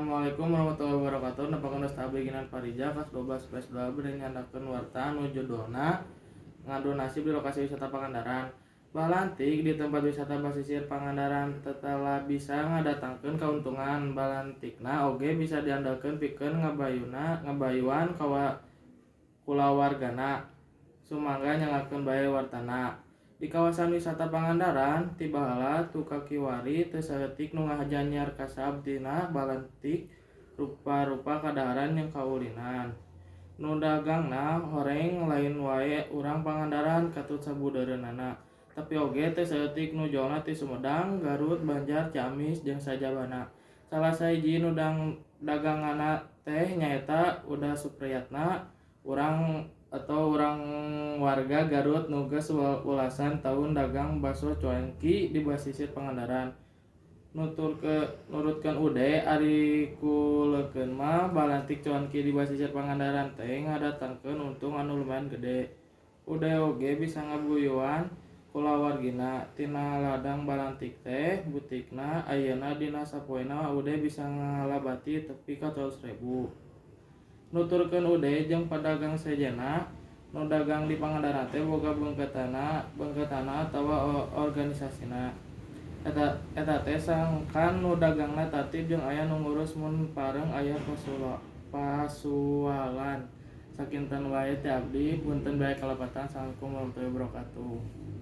Assalamualaikum warahmatullahi wabarakatuh. Nepangkeun wasta abdi, Ginan Parija, kelas 12 IPS 2, bade nyandakeun warta anu judulna "Ngadu Nasib di Lokasi Wisata Pangandaran". Balantik di tempat wisata basisir Pangandaran tetela bisa ngadatangkeun kauntungan, balantikna oge bisa diandalkeun pikeun ngabayuan kulawargana. Sumangga nyanggakeun bae wartana. Di kawasan wisata Pangandaran, ti baheula tu kakiwari teu saeutik nu ngahaja nyiar kasab tina balantik rupa-rupa kadaharan jeung kaulinan. Nu dagangna horeng lain wae urang Pangandaran katut sabudeureunana, tapi oge teu saeutik nu jolna ti Sumedang, Garut, Banjar, Ciamis jeung sajabana. Salah sahiji nu daganganna teh nyaeta Uda Supriyatna, urang atau urang warga Garut nu geus welasan taun dagang baso cuanki di basisir Pangandaran. Nurutkeun Ude, ari kuleukeun mah balantik cuanki di basisir Pangandaran teh ngadatangkeun untung anu lumayan gede. Ude oge bisa ngabuyuan kulawargina tina ladang balantik teh. Butikna ayeuna dina sapoena Ude bisa ngala bati tepi ka 300 ribu. Nuturkeun Ude jeung padagang sejenna, nu dagang di Pangandaran teh boga beungkeutana atawa organisasina. Eta teh sangkan nu dagangna tatib jeung aya nu ngurus mun pareng aya pasualan. Sakinten wae ti abdi, punten bade kalepatan. Assalamualaikum warahmatullahi wabarakatuh.